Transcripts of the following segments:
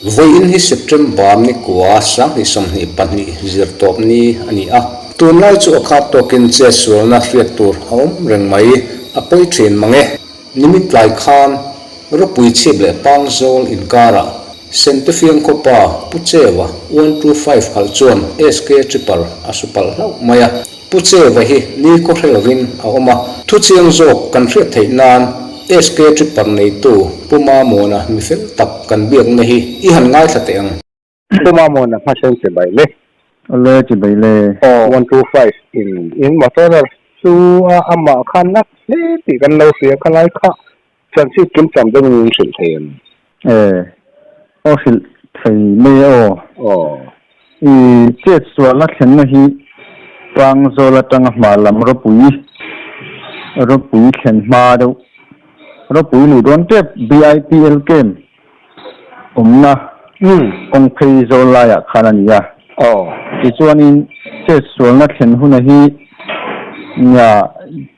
Vawiin hi September ni kua 2022 zirtawp ni a ni a. Tunlai chu a khat tawkin chetsualna hriat tur a awm reng mai, a pawi thin mang e. Nimin tlai khan Ropui chhip leh Pangzawl inkarah Sentefiang khawpa Pu Chewa 125 khalh chuan SK Tripper a su palh hlauh mai a. Pu Chewa hi ni khaw hre lovin a awm a. Thuchiang zawk kan hriat theih nan SK Tripper neitu Pu Mamawna mi fel tak kan biakna hi i han ngaithla teh ang. Pu Mamawna hmasawn che bai le. Awle che bai le. Aw 125 in in motor chu a amah khan nat hle tih kan lo hria kha lai kha chanchin kim cham deuhin in hrilh thei em? E aw hrilh thei mai e aw. Aw. I chet sualna thlenna hi Pangzawl atanga hma lam ropui ropui thlen hma deuh ropui luh dawn tep BIPL camp awmna kawng phei zawl laiah khan a ni a. Tichuanin chet sualna thlen huna hi nia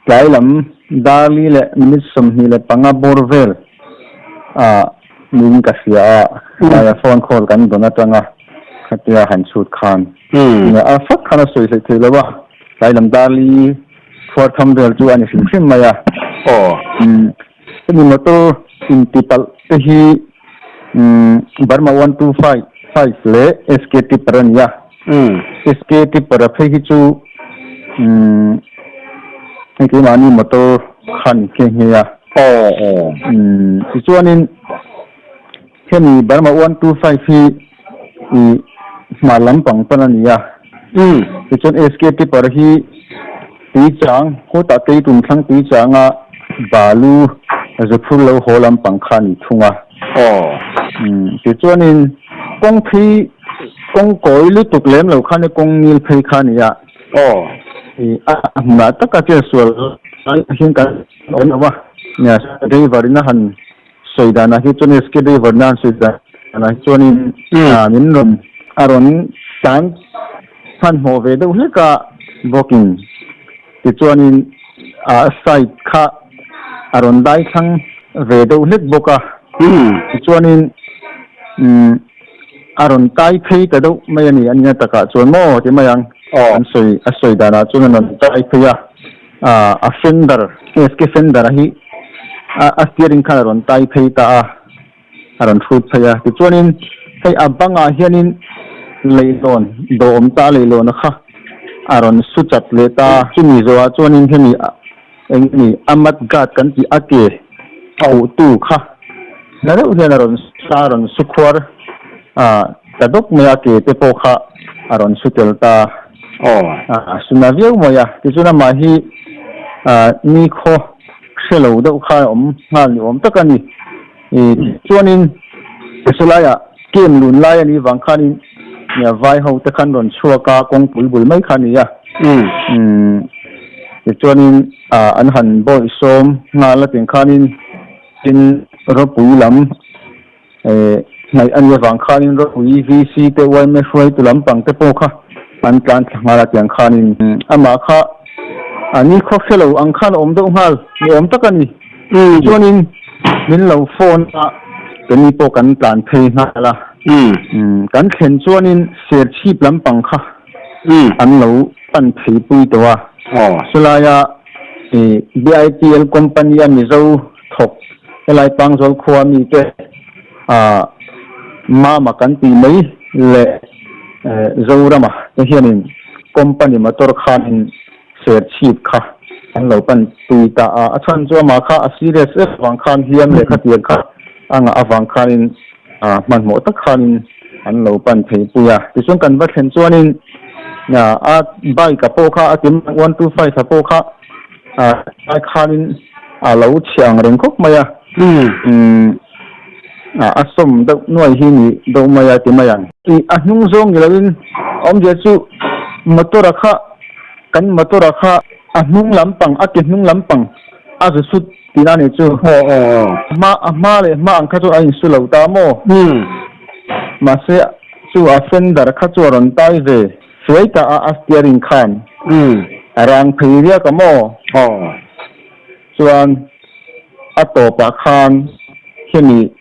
tlai lam dar li leh minute 25 bawr vel ah niin ka hria a, tlaia phone call kan dawn atanga khatia han chhut khan nia a fak khan a sawi hleih thei lo a, tlai lam dar li phuar tham vel chu a ni hrim hrim mai a. Hemi motor intipalh te hi Burma 1255 leh SK Tipper a ni a. SK Tipper a phei hi chu hei keimahni motor kha a ni nghe nghe a. Tichuanin hemi Burma 125 hi hma lampang pan a ni a. Tichuan SK Tipper hi Tuichang, khawtah Keitum thlang Tuichanga balu zu phur lo haw lampang kha a ni thung a. Tichuanin kawng phei, kawng kawi lutuk lem lo khan kawng ngil phei kha a ni a. A hmunah taka chetsual lai hian kan awm lo a. Nia, driver in a han sawi danah hi chuan SK driver in a han sawi danah hi chuanin min rawn a rawn tlan Hmanhmawh ve deuh hlek a bawkin tichuanin a side kha a rawn dai thlang ve deuh hlek bawk a, tichuanin a rawn tai phei ta deuh mai a ni, a nihna takah chuan maw ti mai ang, an sawi a sawi danah chuan a rawn tai phei a, a fender SK fender hi a steering khan a rawn tai phei ta a. A rawn hrut phei a, tichuanin hei a bangah hianin leihlawn dawhawm ta leihlawna kha a rawn su chat leh ta a, chumi zawhah chuanin hemi eng nge ni a mud guard kan tih a ke auhtu kha na deuh hian a rawn sa a rawn su khuar a ta dawk mai a, ke te pawh kha a rawn su tel ta a, su na viau mai a, tichuan amah hi nikhaw hre lo deuh kha a awm nghal ni awm tak a ni. Chuanin helaiah camp lun lai a nih vang khanin vai ho te khan rawn chhuak a, kawngpui bul mai kha a ni a. Tichuanin an han bawih sawm nghal a tih khanin tin ropui lam hnaih a nih avang khanin ropui VC te yma hruaitu lampang te pawh kha an tlan thla nghal a tiang khanin amah kha a ni khaw hre lo ang khan a awm deuh nghal ni awm tak a ni. Chuanin min lo phone a keini pawh kan tlan phei nghal a kan thlen chuanin serchhip lampang kha an lo pan phei pui tawh a chulaia BIPL company a Mizo thawk helai Pangzawl khua mite Mama kan tih mai leh Zorama te hianin company motor khanin Serchhip kha an lo pan tui ta a, a chhan chu amah kha a serious em avang khan hliam leh khatiang kha a ngah avang khanin hmanhmawh tak khanin an lo pan thei pui a. Tichuan kan va thlen chuanin a bike a pawh kha a tim 125 a pawh kha lai khanin a lo chhe ang reng khawp mai a, a sawm deuh nuai hi ni deuh mai a ti mai ang. A hnung zawng ni loin awmzia chu motor a kha Kan motor a kha a hnung lampang, a ke hnung lampang a zu sut tihna a nih chu. Hma, a hma leh hma ang kha chu a insu lo ta maw? Mahse, chu a fender kha chu a rawn tai ve hruai ta a, a steering khan a rang phei riak a maw? Chuan a tawpah khan hemi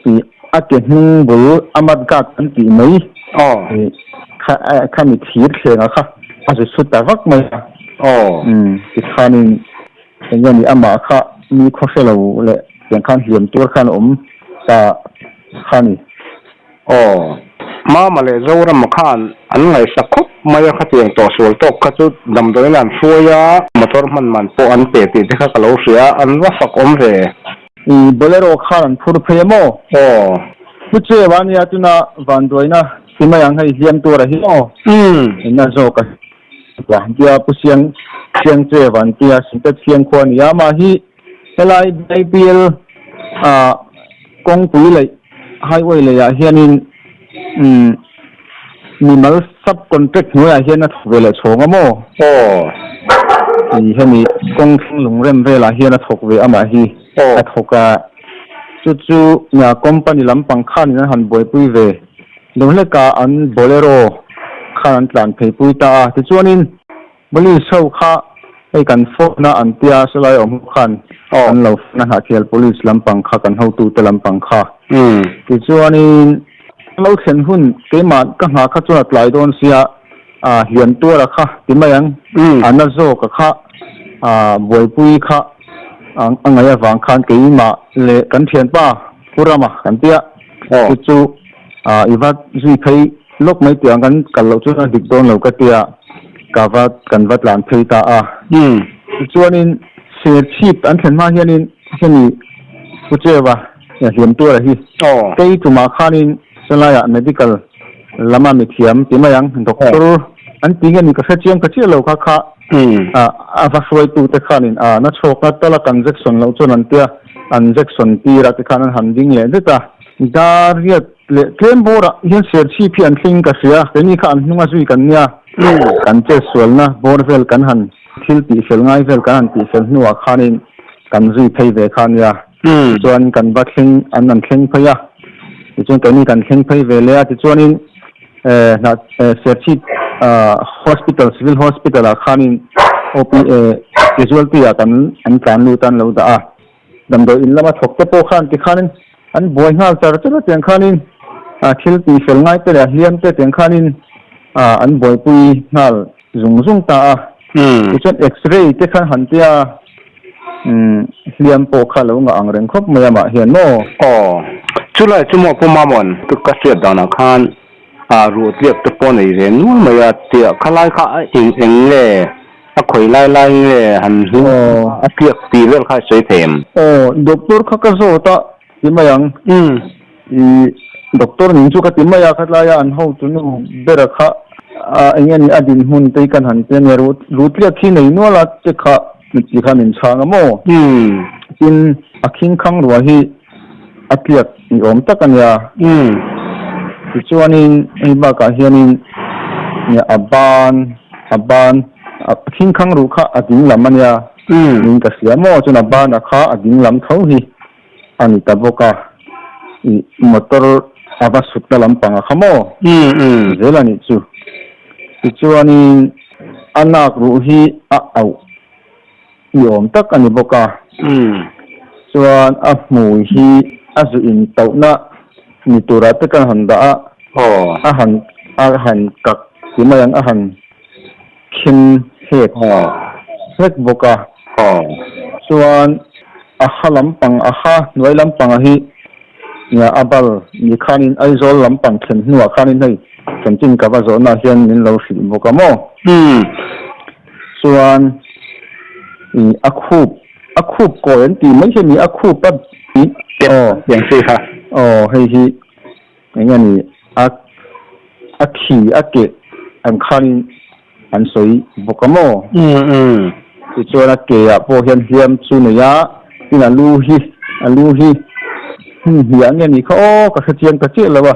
tih. a ke hnung bul a mat guard an tih mai kha khami thir thleng a kha a zu chhut ta vak mai a. Tikhanin eng nge ni amah kha mi khaw hre lo leh tiang khan hliam tur khan a awm ta kha a ni. Aw. Mama leh Zorama khan an ngaihsak khawp mai a, khatiang tawhsual tawk kha chu damdawiin an hruai a, motor hman man pawh an pe tih te kha ka lo hria a, an va fak awm ve. I Bolero khan an phur phei a maw? Aw. Pu Chewa ania tuna vanduaina ti mai ang hei hliam tur a hi maw? Umm. Ina zawk a tia Pu Siang Siang Chewa an tia Sintet Siang khua a ni a, amah hi Helai Bible ah kawngpui leh highway leh ah hianin umm mimal sub contract hnuaiah hian a thawk ve leh chhawng a maw? Aw. Tih hemi kawng thleng lungrem velah hian a thawk ve amah hi a thawk a, chu chu company lampang khanin an han buaipui ve lo hlekah an bolero khan an tlan pheipui ta a, tichuanin Police ho kha hei kan phone a an tia salai awm ho khan an lo phone a hnahthial police lampang kha kan hotu te lampang kha tichuanin ka lo thlen hun keimah ka nghah kha chuan a tlai dawn sia a hliam tuara kha ti mai ang a na zawk a kha a buaipui kha a ngaih avang khan keimah leh kan thianpa Pu Rama kan tia chu chu I va zui phei lawk mai tih ang kan kal loh chuan a dik dawn lo ka tia ka va kan va tlan phei ta a. Tichuanin Serchhip an thlen hma hianin hemi Pu Chewa hliam tuara hi kei tumah khanin helaiah medical lama mithiam ti mai ang doctor an ti nge ni ka hre chiang ka chiah lo kha kha a va hruaitute khanin a na chhawkna tala kan injection loh chuan an tia an injection tir a tikhan an han ding leh det a. Dariat leh tlem bawrah hian Serchhip hi an thleng ka hria, keini kha an hnunga zui kan nia, kan chetsualna bawr vel kan han thil tihfel ngai vel kan han tihfel hnuah khanin kan zui phei ve kha nia, tichuan kan va thleng an an thleng phei a, tichuan keini kan thleng phei ve leh a, tichuanin Serchhip Hospital Civil Hospital ah khanin OP casualty ah kan an tlan lut a an lo dah a. Damdawi in lama thawk te pawh khan tikhanin an buai nghal char char a, tiang khanin thil tihfel ngai te leh a hliam te tiang khanin an buaipui nghal zung zung ta a. Tichuan x-ray te khan han tia hliam pawh kha lo ngah ang reng khawp mai amah hian maw? Aw, chulai chu maw Pu Mamon, ka hriat danah khan ruah tliak te pawh nei ve nual mai a, tiah khalai kha a eng eng nge? A khawi lai lai nge han hlim a tliak tih vel kha i sawi thei em? Aw, doctor kha ka zawt a ti mai ang. I doctor ning chu ka ti mai a, khatlaia an hotu nu bera kha eng nge ni a dinhmun te hi kan han ti a nia, ruh tliak khi nei nual a te kha ti kha min chhang a maw? Tin, a khingkhang ruah hi a tliak ni awm tak a nia. Tichuanin hei bakah hianin a ban a ban a khingkhang ruh kha a ding lam a nia niin ka hria maw chuan a ban a kha a ding lam tho hi a ni ta bawk a ih motor a va sutna lampang a kha maw zel a nih chu. Tichuanin a nak ruh hi a auh ni awm tak a ni bawk a. Chuan a hmui hi a zu in tauhna ni turah te kan han dah a, a han a han kak ti mai ang a han khem hlek hlek bawk a. Chuan a ha lampang a ha hnuai lampang a hi nia a bal ni khanin Aizawl lampang thlen hnuah khanin hei chanchin ka va zawhna hian min lo hrilh bawk a maw. Chuan ih a khup a khup kawi an tih mai hi a ni a khup a ih aw Eng chi kha? Aw hei hi eng nge ni a a khi a keh ang khanin an sawi bawk a maw? Tichuan a ke ah pawh hian hliam chu nei a tin a lu hi a lu hi hmun hniah nge ni kha aw ka hrechiang ta chiah lo a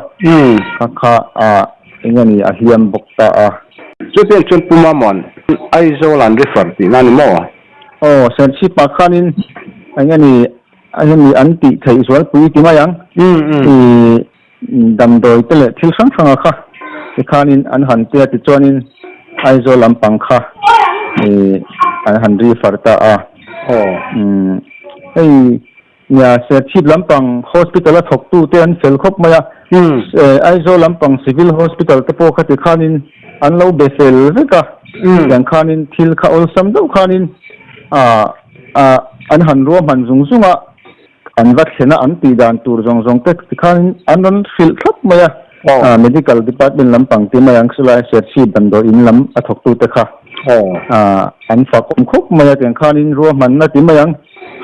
kha kha ah Eng a ni a hliam bawk ta a. Chutiang chuan Pu Mamon, Aizawl an refer tihna a ni maw? Aw, Serchhip ah khanin eng a ni hemi an tih theih zualpui ti mai ang. I damdawi te leh thil hrang hrang a kha tikhanin an han tia tichuanin Aizawl lampang kha i an han refer ta a. Aw. Hei. Nia, Serchhip lampang hospital a thawktu te an fel khawp mai a, Aizawl lampang civil hospital te pawh khati khanin an lo be fel vek a, tiang khanin thil kha awlsam deuh khanin an han ruahman zung zung a, an va thlen a an tih dan tur zawng zawng te ti khanin an rawn hrilh thlap mai a, medical department lampang ti mai ang chulai Serchhip damdawi in lam a thawktu te kha an fakawm khawp mai a, tiang khanin ruahmanna ti mai ang.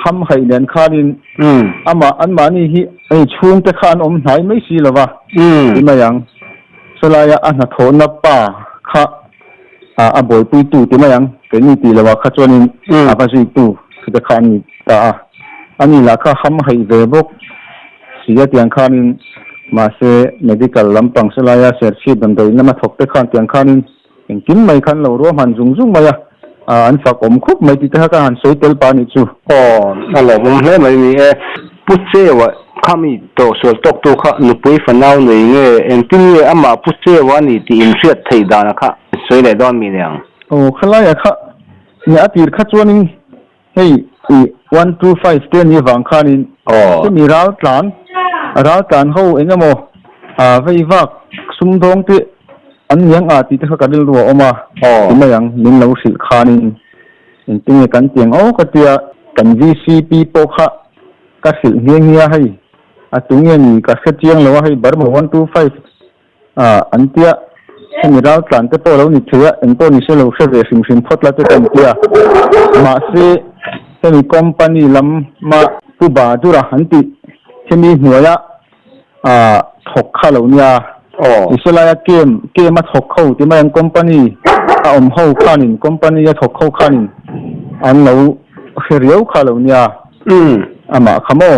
Hamhaih nen khanin amah anmahni hi hei chhungte kha an awm hnai mai si lova ti mai ang. Chulaia a hnathawhna pa kha a buaipuitu ti mai ang, keini tih lovah kha chuanin a va zuitu te kha an ni ta a. Ani lah kha hamhaih ve bawk si a tiang khanin mahse medical lampang chulaia Serchhip damdawiin lama thawk te khan tiang khanin Engkim mai khan lo ruahman zung zung mai a, an fak awm khawp mai tih te kha ka han sawi tel pah a nih chu. Aw, a lawmawm hle mai ni e. Pu Cheua kha mi tawhsual tawktu kha nupui fanau nei nge engtin nge amah Pu Cheua a ni tih inhriat theih dana kha sawi leh dawn mi niang? Aw, khalaia kha nia a tir kha chuanin Hei i 125 te ni vang khanin hemi ral tlan ral tlan ho eng emaw vei vak sumdawng te an niang a tih te kha ka rilru a awm a ti mai ang min lo hrilh khanin engtinge kan ti ang aw ka tia kan VCP pawh kha ka hrilh nghe nghe a hei a tunge ni ka hre chiang lo a hei Burma 125 A, an tia, hemi ral tlan te pawh lo ni thei a, eng pawh ni se lo hre ve hrim hrim phawt la te ka intia. Mahse, hemi company lama Pu Badura an tih hemi hnuaia thawk kha lo nia. Ni laia kem, kem a thawk ho ti mai ang company a awm ho khanin, company a thawk ho khanin an lo hre riau kha lo nia. Amah kha maw?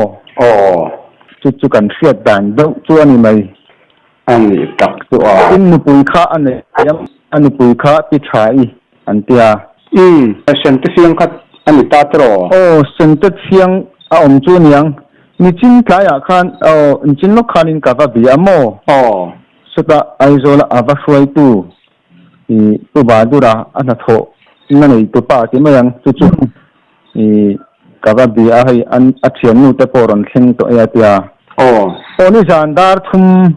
Chu chu kan hriat dan deuh chu a ni mai. A nih tak chu a. In nupui kha a nei a, a nupui kha pi tha i an ti a. Umm, sente fiang kha a ni ta tiraw? Aw, sente fiang a awm chu aniang. Nichin tlaiah khan, aw, nichin lawk khanin ka va bia maw? Aw. Chutah Aizawla a va hruaitu i Pu Badura a hnathawh na neitu pa ti mai ang chu chu i ka va bia a hei an a thiannu te pawh rawn thleng tawh e a tia. Aw. Aw nizan dar thum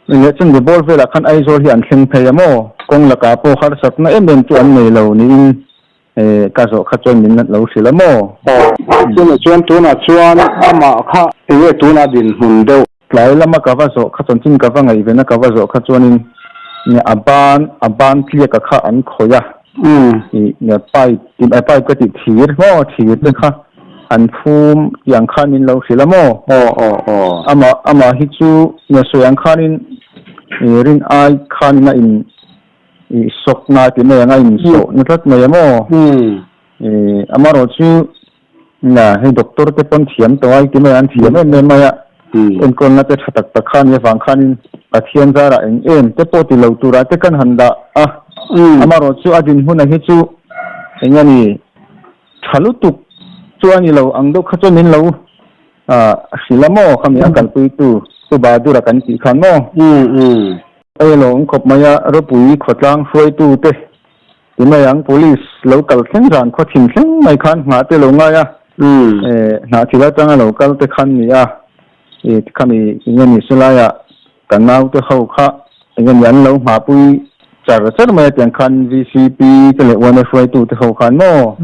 leh chuan ball velah khan Aizawl hi an thleng phei a maw? Kawng lakah pawh harsatna em em chu an nei lo niin ka zawh kha chuan min lo hrilh a maw? Aw. Chumi chuan tunah chuan amah kha enge tunah dinhmun deuh? Tlai lama ka va zawh kha chuan chin ka va ngaihven a ka va zawh kha chuanin a ban a ban tliaka kha an khawih a ih nia pipe tih a pipe ka tih thir maw thir te kha an phum tih ang khan min lo hrilh a maw Aw aw aw. Amah amah hi chu nia sawi ang khanin ih rin ai khanin a in ih sawk na tih mai ang a in sawh na tlat mai a maw ih amaherawhchu chu Nia, hei doctor te pawn thiam tawh a, i ti mai a, an thiam em em mai a, enkawlna te tha tak tak kha a nih avang khanin Pathian zarah eng em te pawh ti lo turah te kan han dah a, amaherawh chu a dinhmuna hi chu eng nge ni, tha lutuk chu a ni lo ang deuh kha chuan min lo hrilh a maw, khami a kalpuitu Pu Bahadura kan tih khan maw? Hei lo awm khawp mai a, ropui khawtlang hruaitu te Ti mai ang, Police lo kal thleng zan khaw thin thleng mai khan nghah te lo ngai a, hnah thil atanga lo kal te khan ni a, i khami enge ni se laiah ka nau te ho kha enge ni an lo nghahpui char char mai a tiang khan VCP te leh yma hruaitu te ho khan maw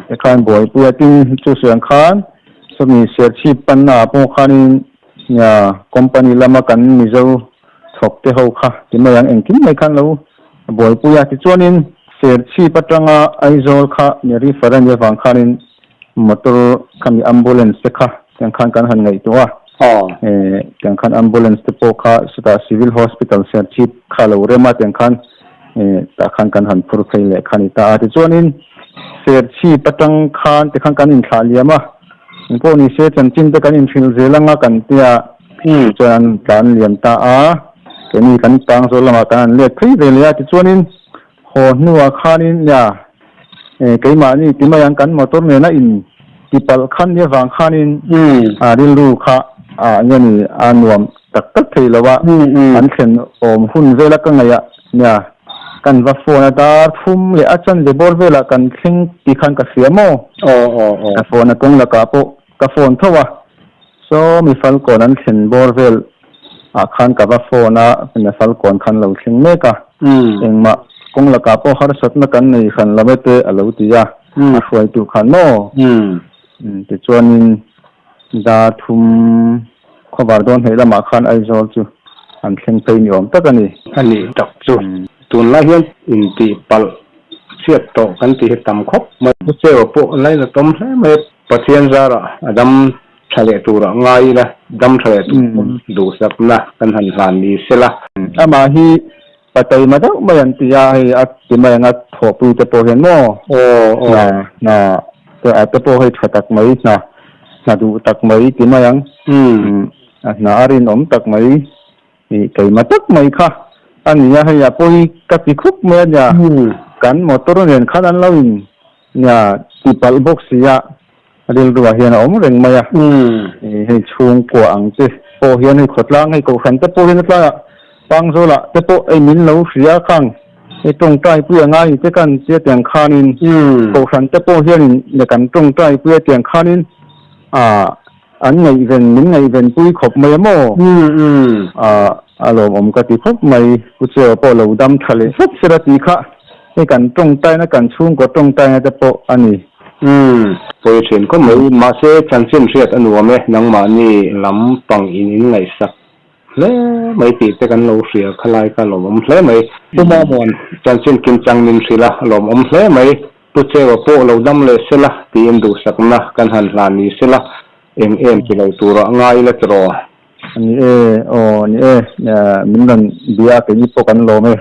te khan buaipui a, tin chu sawi ang khan sawmi Serchhip panna ah pawh khanin nia company lama kan Mizo thawk te ho kha ti mai ang engkim mai khan lo buaipui a. Tichuanin Serchhip atanga Aizawl kha ni refer a nih avang khanin motor khami ambulance te kha tiang khan kan han ngaihtuah a. Tiang khan ambulance te pawh kha chutah Civil Hospital Serchhip kha lo rem a tiang khan tah khan kan han phur phei leh kha a ni ta a. Tichuanin Serchhip atang khan tikhan kan inthlah liam a. Engpawh ni se chanchin te kan inhrilh zel anga kan tia. Chuan tlan lian ta a, keini kan tang zawl lamah kan han let phei ve leh a, tichuanin haw hnuah khanin nia keimahni ti mai ang kan motor nena in tipalh khan ni avang khanin a rilru kha ah nge ni a nuam tak tak thei lo a, an thlen awm hun vela ka ngaih ah nia kan va phone a dar thum leh a chanve bawr velah kan thleng ti khan ka hria maw? Ka phone a kawng lakah pawh. ka phone tho a, saw mi Falkawn an thlen bawr vel ah khan ka va phone a, mi Falkawn khan lo thleng mek a, engmah kawng lakah pawh harsatna kan nei hran lo e te a lo ti a, a hruaitu khan maw? Tichuanin dar thum khawvar dawn hnaih lamah khan Aizawl chu an thleng phei ni awm tak a ni. A nih tak chu. Tunlai hian intih palh chhiat tawh kan tih hi tam khawp mai. Pu Cheua pawh lainatawm hle mai a. Pathian zarah a dam tha leh turah ngai ila, dam tha leh tur pawn duhsakna kan han hlan ni sela. Amah hi Pataima deuh mai an ti a, hei a ti mai ang a thawhpui te pawh hian maw hna hna te a te pawh hei tha tak mai hna hna duh tak mai ti mai ang a hna a rinawm tak mai ih keima tak mai kha a ni a, hei a pawi ka ti khup mai a nia kan motor nen khan an lo in Nia, ti palh bawk si a, rilruah hian a awm reng mai a. Hei chhungkua ang che pawh hian hei khawtlang hei kohhran te pawh hian a tlaiah Pangzawlah te pawh hei min lo hria khang hei tawngtai pui a ngai te kan tia tiang khanin kohhran te pawh hianin le kan tawngtai pui a tiang khanin ah an ngaihven min ngaihven pui khawp mai a maw? Ah a lawmawm ka ti khawp mai Pu Cheua pawh lo dam tha leh hlawp sela tih kha hei kan tawngtaina kan chhungkaw tawngtaina te pawh a ni. Umm pawi thin khawp mai mahse chanchin hriat a nuam e nangmahni lam pang in in ngaihsak hle mai tih te kan lo hria kha lai kha lawmawm hle mai. Pu Mamuan chanchin kim chang min hrilh a lawmawm hle mai. Pu Cheua pawh lo dam leh sela tiin duhsakna kan han hlan ni sela eng em ti lo turah ngai ila tiraw? Ni e, aw ni e, min rawn bia keini pawh kan lawm e.